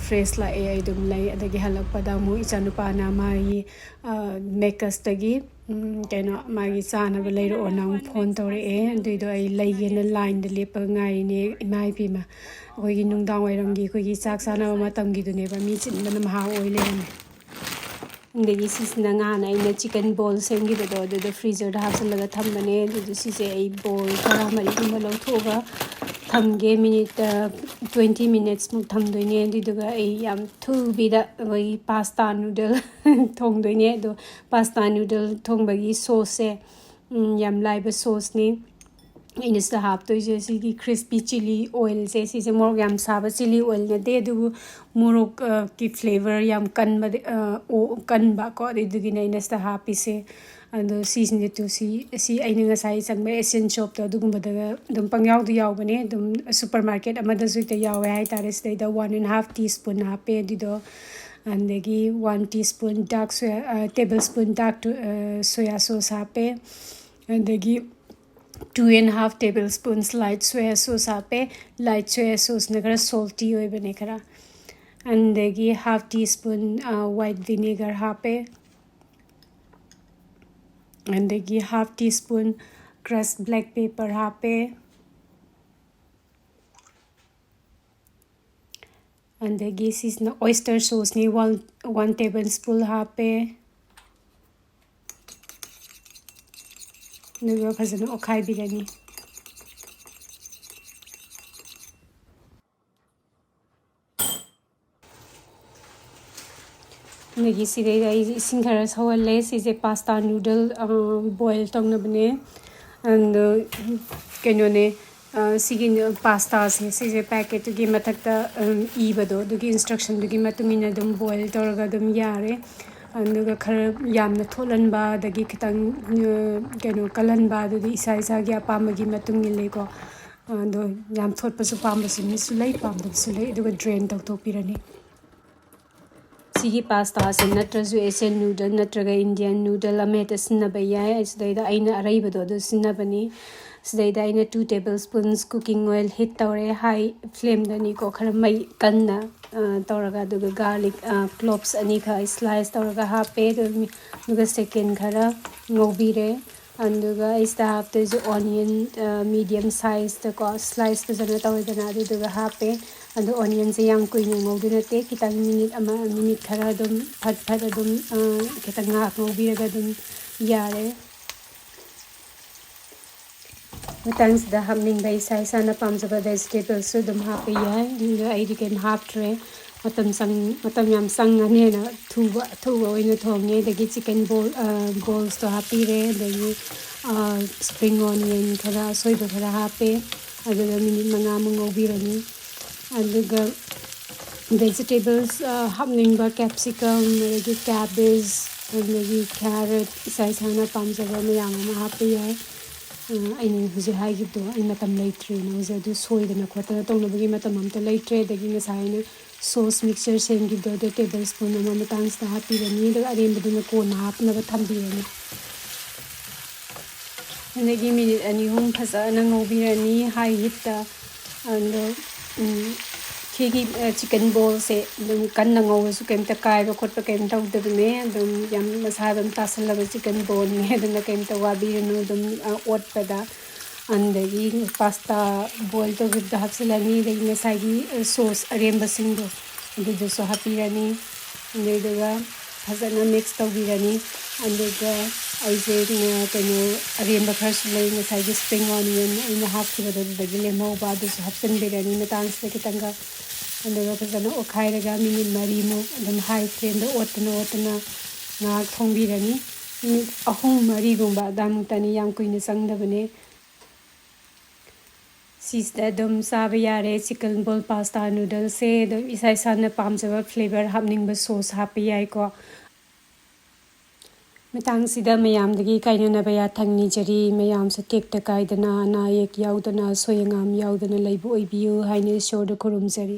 ꯐ꯭ꯔꯦꯁ ꯂꯥꯛꯑꯦ, ꯑꯩ ꯑꯗꯨꯝ ꯂꯩ꯫ ꯑꯗꯒꯤ ꯍꯜꯂꯛꯄꯗ ꯑꯃꯨꯛ ꯏꯆꯥꯅꯨꯄꯥꯅ ꯃꯥꯒꯤ ꯃꯦꯀꯁꯇꯒꯤ ꯀꯩꯅꯣ ꯃꯥꯒꯤ ꯆꯥꯅꯕ ꯂꯩꯔꯛꯑꯣꯅ ꯑꯃꯨꯛ ꯐꯣꯟ ꯇꯧꯔꯛꯑꯦ꯫ ꯑꯗꯨꯏꯗꯣ ꯑꯩ ꯂꯩꯒꯦꯅ ꯂꯥꯏꯟꯗ ꯂꯦꯞꯄꯒ ꯉꯥꯏꯔꯤꯅꯦ꯫ ꯏꯃꯥ ꯏꯕꯦꯝꯃ, ꯑꯩꯈꯣꯏꯒꯤ ꯅꯨꯡꯗꯥꯡ ꯋꯥꯏꯔꯝꯒꯤ ꯑꯩꯈꯣꯏꯒꯤ ꯆꯥꯛ ꯆꯥꯅꯕ ꯃꯇꯝꯒꯤꯗꯨꯅꯦꯕ, ꯃꯤ ꯆꯤꯟꯕꯅ ꯃꯍꯥ ꯑꯣꯏ ꯂꯩꯔꯝꯃꯦ꯫ ꯑꯗꯒꯤ ꯁꯤꯁꯤꯅ ꯉꯍꯥꯟ ꯑꯩꯅ ꯆꯤꯀꯟ ꯕꯣꯜ ꯁꯦꯝꯈꯤꯕꯗꯣ, ꯑꯗꯨꯗꯣ ꯐ꯭ꯔꯤꯖꯔꯗ ꯍꯥꯞꯆꯤꯜꯂꯒ ꯊꯝꯕꯅꯦ꯫ ꯑꯗꯨꯗꯣ ꯁꯤꯁꯦ ꯑꯩ ꯕꯣꯜ ꯇꯔꯥ ꯃꯔꯤꯒꯨꯝꯕ ꯂꯧꯊꯣꯛꯑꯒ ꯊꯝꯒꯦ꯫ ꯃꯤꯅꯤꯠ ꯇ꯭ꯋꯦꯟꯇꯤ ꯃꯤꯅꯠꯁꯃꯨꯛ ꯊꯝꯗꯣꯏꯅꯦ꯫ ꯑꯗꯨꯗꯨꯒ ꯑꯩ ꯌꯥꯝ ꯊꯨꯕꯤꯗ ꯑꯩꯈꯣꯏꯒꯤ ꯄꯥꯁꯇꯥ ꯅꯨꯗꯜ ꯊꯣꯡꯗꯣꯏꯅꯦ꯫ ꯑꯗꯣ ꯄꯥꯁꯇꯥ ꯅꯨꯗꯜ ꯊꯣꯡꯕꯒꯤ ꯁꯣꯁꯁꯦ, ꯎꯝ, ꯌꯥꯝ ꯂꯥꯏꯕ ꯁꯣꯁꯅꯤ꯫ ꯑꯩꯅ ꯁꯤꯗ ꯍꯥꯞꯇꯣꯏꯁꯦ ꯁꯤꯒꯤ ꯈ꯭ꯔꯤꯁꯄꯤ ꯆꯤꯂꯤ ꯑꯣꯏꯜꯁꯦ꯫ ꯁꯤꯁꯦ ꯃꯣꯔꯣꯛ ꯌꯥꯝ ꯁꯥꯕ ꯆꯤꯂꯤ ꯑꯣꯏꯜ ꯅꯠꯇꯦ, ꯑꯗꯨꯕꯨ ꯃꯣꯔꯣꯛ, ꯑ, ꯀꯤ ꯐ꯭ꯂꯦꯕꯔ ꯌꯥꯝ ꯀꯟꯕꯗꯤ, ꯑ, ꯑꯣ-, ꯀꯟꯕ ꯀꯣ, ꯑꯗꯨꯗꯨꯒꯤꯅꯦ ꯑꯩꯅ ꯁꯤꯗ ꯍꯥꯞꯄꯤꯁꯦ꯫ ꯑꯗꯣ ꯁꯤꯁꯤꯅ ꯇꯨ ꯁꯤ, ꯁꯤ ꯑꯩꯅ ꯉꯁꯥꯏ ꯆꯪꯕ ꯑꯦꯁꯤꯌꯟ ꯁꯣꯞꯇꯣ ꯑꯗꯨꯒꯨꯝꯕꯗꯒ ꯑꯗꯨꯝ ꯄꯪꯌꯥꯎꯗ ꯌꯥꯎꯕꯅꯦ꯫ ꯑꯗꯨꯝ ꯁꯨꯄꯔ ꯃꯥꯔꯀꯦꯠ ꯑꯃꯗꯁꯨ ꯍꯦꯛꯇ ꯌꯥꯎꯋꯦ ꯍꯥꯏꯇꯥꯔꯦ꯫ ꯁꯤꯗꯩꯗ one and half teaspoon ꯍꯥꯞꯄꯦ꯫ ꯑꯗꯨꯗꯣ ꯑꯗꯒꯤ one teaspoon dark soya, uh, table spoon dark two, ꯑ, ꯁꯣꯌꯥ ꯁꯣꯁ ꯍꯥꯞꯄꯦ꯫ ꯑꯗꯒꯤ two and half tablespoons light soya sauce ꯍꯥꯞꯄꯦ꯫ ꯂꯥꯏꯠ ꯁꯣꯌꯥ ꯁꯣꯁꯅ ꯈꯔ ꯁꯣꯜꯇꯤ ꯑꯣꯏꯕꯅꯦ ꯈꯔ꯫ ꯑꯗꯒꯤ half teaspoon, uh, white vinegar ꯍꯥꯞꯄꯦ꯫ ꯑꯗꯒꯤ half teaspoon crush black pepper ꯍꯥꯞꯄꯦ꯫ ꯑꯗꯒꯤ ꯁꯤꯁꯤꯅ ꯑꯣꯏꯁꯇꯔ ꯁꯣꯁꯅꯤ, ꯋꯥꯟ, ꯋꯥꯟ ꯇꯦꯕꯜ ꯁ꯭ꯄꯨꯟ ꯍꯥꯞꯄꯦ꯫ ꯑꯗꯨꯒ ꯐꯖꯅ ꯑꯣꯠꯈꯥꯏꯕꯤꯔꯅꯤ꯫ ꯑꯗꯒꯤ ꯁꯤꯗꯩꯗ ꯑꯩꯁꯦ ꯏꯁꯤꯡ ꯈꯔ ꯁꯧꯍꯜꯂꯦ꯫ ꯁꯤꯁꯦ ꯄꯥꯁꯇꯥ ꯅꯨꯗꯜ, ꯑ, ꯕꯣꯏꯜ ꯇꯧꯅꯕꯅꯦ꯫ ꯑꯗꯣ ꯀꯩꯅꯣꯅꯦ, ꯑ, ꯁꯤꯒꯤ ꯅꯨ-, ꯄꯥꯁꯇꯥꯁꯦ, ꯁꯤꯁꯦ ꯄꯦꯀꯦꯠꯇꯨꯒꯤ ꯃꯊꯛꯇ, ꯎꯝ, ꯏꯕꯗꯣ, ꯑꯗꯨꯒꯤ ꯏꯟꯁꯇ꯭ꯔꯛꯁꯟꯗꯨꯒꯤ ꯃꯇꯨꯡ ꯏꯟꯅ ꯑꯗꯨꯝ ꯕꯣꯏꯜ ꯇꯧꯔꯒ ꯑꯗꯨꯝ ꯌꯥꯔꯦ꯫ ꯑꯗꯨꯒ ꯈꯔ ꯌꯥꯝꯅ ꯊꯣꯠꯍꯟꯕ, ꯑꯗꯒꯤ ꯈꯤꯇꯪ, ꯑ, ꯀꯩꯅꯣ, ꯀꯜꯍꯟꯕ, ꯑꯗꯨꯗꯤ ꯏꯁꯥ ꯏꯁꯥꯒꯤ ꯑꯄꯥꯝꯕꯒꯤ ꯃꯇꯨꯡ ꯏꯜꯂꯦꯀꯣ꯫ ꯑꯗꯣ ꯌꯥꯝ ꯊꯣꯠꯄꯁꯨ ꯄꯥꯝꯕꯁꯨ ꯃꯤꯁꯨ ꯂꯩ, ꯄꯥꯝꯗꯕꯁꯨ ꯂꯩ꯫ ꯑꯗꯨꯒ ꯗ꯭ꯔꯦꯟ ꯇꯧꯊꯣꯛꯄꯤꯔꯅꯤ꯫ ꯁꯤꯒꯤ ꯄꯥꯁꯇꯥꯁꯦ ꯅꯠꯇ꯭ꯔꯁꯨ Asian noodle ꯅꯠꯇ꯭ꯔꯒ Indian noodle ꯑꯃ ꯍꯦꯛꯇ ꯁꯤꯖꯤꯟꯅꯕ ꯌꯥꯏ꯫ ꯁꯤꯗꯩꯗ ꯑꯩꯅ ꯑꯔꯩꯕꯗꯣ ꯑꯗꯨ ꯁꯤꯖꯤꯟꯅꯕꯅꯤ꯫ ꯁꯤꯗꯩꯗ ꯑꯩꯅ two table spoons cooking oil heat ꯇꯧꯔꯦ, high flameꯗꯅꯤꯀꯣ, ꯈꯔ ꯃꯩ ꯀꯟꯅ ꯇꯧꯔꯒ꯫ ꯑꯗꯨꯒ garlic cloves ꯑꯅꯤꯈꯛ slice ꯇꯧꯔꯒ ꯍꯥꯞꯄꯦ꯫ ꯑꯗꯨꯒ second ꯈꯔ ꯉꯧꯕꯤꯔꯦ꯫ ꯑꯗꯨꯒ ꯑꯩ ꯁꯤꯗ ꯍꯥꯞꯇꯣꯏꯁꯦ onion medium sizeꯇꯀꯣ slice ꯐꯖꯅ ꯇꯧꯔꯦꯗꯅ, ꯑꯗꯨꯗꯨꯒ ꯍꯥꯞꯄꯦ꯫ ꯑꯗꯣ onionꯁꯦ ꯌꯥꯝ ꯀꯨꯏꯅ ꯉꯧꯗꯣꯏ ꯅꯠꯇꯦ, ꯈꯤꯇꯪ minute ꯑꯃ, minute ꯈꯔ ꯑꯗꯨꯝ ꯐꯠ ꯐꯠ ꯑꯗꯨꯝ ꯈꯤꯇꯪ ꯉꯥꯏꯍꯥꯛ ꯉꯧꯕꯤꯔꯒ ꯑꯗꯨꯝ ꯌꯥꯔꯦ꯫ ꯃꯇꯥꯡꯁꯤꯗ ꯍꯥꯞꯅꯤꯡꯕ ꯏꯁꯥ ꯏꯁꯥꯅ ꯄꯥꯝꯖꯕ vegetableꯁꯨ ꯑꯗꯨꯝ ꯍꯥꯞꯄ ꯌꯥꯏ꯫ ꯑꯗꯣ ꯑꯩꯗꯤ ꯀꯩꯝ ꯍꯥꯞꯇ꯭ꯔꯦ꯫ ꯃꯇꯝ ꯆꯪ-, ꯃꯇꯝ ꯌꯥꯝ ꯆꯪꯉꯅꯦꯅ ꯊꯨꯕ, ꯊꯨꯕ ꯑꯣꯏꯅ ꯊꯣꯡꯉꯦ꯫ ꯑꯗꯒꯤ chicken ball, ballsꯇꯣ ꯍꯥꯞꯄꯤꯔꯦ꯫ ꯑꯗꯒꯤ spring onion ꯈꯔ ꯑꯁꯣꯏꯕ ꯈꯔ ꯍꯥꯞꯄꯦ꯫ ꯑꯗꯨꯒ minute ꯃꯉꯥꯃꯨꯛ ꯉꯧꯕꯤꯔꯅꯤ꯫ ꯑꯗꯨꯒ vegetables ꯍꯥꯞꯅꯤꯡꯕ capsicum, ꯑꯗꯒꯤ cabbage, ꯑꯗꯒꯤ carrot ꯏꯁꯥ ꯏꯁꯥꯅ ꯄꯥꯝꯖꯕ ꯃꯌꯥꯝ ꯑꯃ ꯍꯥꯞꯄ ꯌꯥꯏ꯫ ꯑꯩꯅ ꯍꯧꯖꯤꯛ ꯍꯥꯏꯈꯤꯕꯗꯣ ꯑꯩ ꯃꯇꯝ ꯂꯩꯇ꯭ꯔꯦꯅ ꯍꯧꯖꯤꯛ ꯑꯗꯨ ꯁꯣꯏꯗꯅ ꯈꯣꯠꯇꯅ ꯇꯧꯅꯕꯒꯤ ꯃꯇꯝ ꯑꯝꯇ ꯂꯩꯇ꯭ꯔꯦ꯫ ꯑꯗꯒꯤ ꯉꯁꯥꯏ ꯑꯩꯅ sauce mixture ꯁꯦꯝꯈꯤꯕꯗꯣ ꯑꯗꯨ table spoon ꯑꯃ ꯃꯇꯥꯡꯁꯤꯗ ꯍꯥꯞꯄꯤꯔꯅꯤ꯫ ꯑꯗꯨꯒ ꯑꯔꯦꯝꯕꯗꯨꯅ ꯀꯣꯟꯅ ꯍꯥꯞꯅꯕ ꯊꯝꯕꯤꯔꯅꯤ꯫ ꯑꯗꯒꯤ minute ꯑꯅꯤ ꯑꯍꯨꯝ ꯐꯖꯅ ꯉꯧꯕꯤꯔꯅꯤ high heatꯇ꯫ ꯑꯗꯣ ꯁꯤꯒꯤ chicken ballꯁꯦ ꯑꯗꯨꯝ ꯀꯟꯅ ꯉꯧꯔꯁꯨ ꯀꯩꯝꯇ ꯀꯥꯏꯕ ꯈꯣꯠꯄ ꯀꯩꯝ ꯇꯧꯗꯕꯅꯦ꯫ ꯑꯗꯨꯝ ꯌꯥꯝ ꯃꯁꯥ ꯑꯗꯨꯝ ꯇꯥꯁꯜꯂꯕ chicken ballꯅꯦ꯫ ꯑꯗꯨꯅ ꯀꯩꯝꯇ ꯋꯥꯕꯤꯔꯨꯅꯨ ꯑꯗꯨꯝ ꯑꯣꯠꯄꯗ꯫ ꯑꯗꯒꯤ pasta boil ꯇꯧꯈꯤꯕꯗꯣ ꯍꯥꯞꯆꯤꯜꯂꯅꯤ꯫ ꯑꯗꯒꯤ ꯉꯁꯥꯏꯒꯤ sauce ꯑꯔꯦꯝꯕꯁꯤꯡꯗꯣ ꯑꯗꯨꯗꯨꯁꯨ ꯍꯥꯞꯄꯤꯔꯅꯤ꯫ ꯑꯗꯨꯗꯨꯒ ꯐꯖꯅ mix ꯇꯧꯕꯤꯔꯅꯤ꯫ ꯑꯗꯨꯒ ꯑꯩꯁꯦ ꯀꯩꯅꯣ ꯑꯔꯦꯝꯕ ꯈꯔꯁꯨ ꯂꯩ, ꯉꯁꯥꯏꯒꯤ spring onion ꯑꯩꯅ ꯍꯥꯞꯈꯤꯕꯗꯣ ꯑꯗꯨꯗꯒꯤ ꯂꯦꯝꯍꯧꯕ ꯑꯗꯨꯁꯨ ꯍꯥꯞꯆꯤꯟꯕꯤꯔꯅꯤ ꯃꯇꯥꯡꯁꯤꯗ ꯈꯤꯇꯪꯒ꯫ ꯑꯗꯨꯒ ꯐꯖꯅ ꯑꯣꯠꯈꯥꯏꯔꯒ minute ꯃꯔꯤꯃꯨꯛ ꯑꯗꯨꯝ high flameꯗ ꯑꯣꯠꯇꯅ ꯑꯣꯠꯇꯅ ꯉꯥꯏꯍꯥꯛ ꯊꯣꯡꯕꯤꯔꯅꯤ꯫ Minute ꯑꯍꯨꯝ ꯃꯔꯤꯒꯨꯝꯕ ꯑꯗꯨꯋꯥꯏꯃꯨꯛꯇꯅꯤ, ꯌꯥꯝ ꯀꯨꯏꯅ ꯆꯪꯗꯕꯅꯦ꯫ ꯁꯤꯁꯤꯗ ꯑꯗꯨꯝ ꯆꯥꯕ ꯌꯥꯔꯦ chicken ball pasta noodleꯁꯦ꯫ ꯑꯗꯨꯝ ꯏꯁꯥ ꯏꯁꯥꯅ ꯄꯥꯝꯖꯕ flavour ꯍꯥꯞꯅꯤꯡꯕ sauce ꯍꯥꯞꯄ ꯌꯥꯏꯀꯣ꯫ ꯃꯇꯥꯡꯁꯤꯗ ꯃꯌꯥꯝꯗꯒꯤ ꯀꯥꯏꯅꯅꯕ ꯌꯥꯊꯪ ꯅꯤꯖꯔꯤ꯫ ꯃꯌꯥꯝꯁꯨ ꯇꯦꯛꯇ ꯀꯥꯏꯗꯅ, ꯑꯅꯥ ꯑꯌꯦꯛ ꯌꯥꯎꯗꯅ, ꯑꯁꯣꯏ ꯑꯉꯥꯝ ꯌꯥꯎꯗꯅ ꯂꯩꯕ ꯑꯣꯏꯕꯤꯌꯨ ꯍꯥꯏꯅ ꯏꯁꯣꯔꯗ ꯈꯨꯔꯨꯝꯖꯔꯤ꯫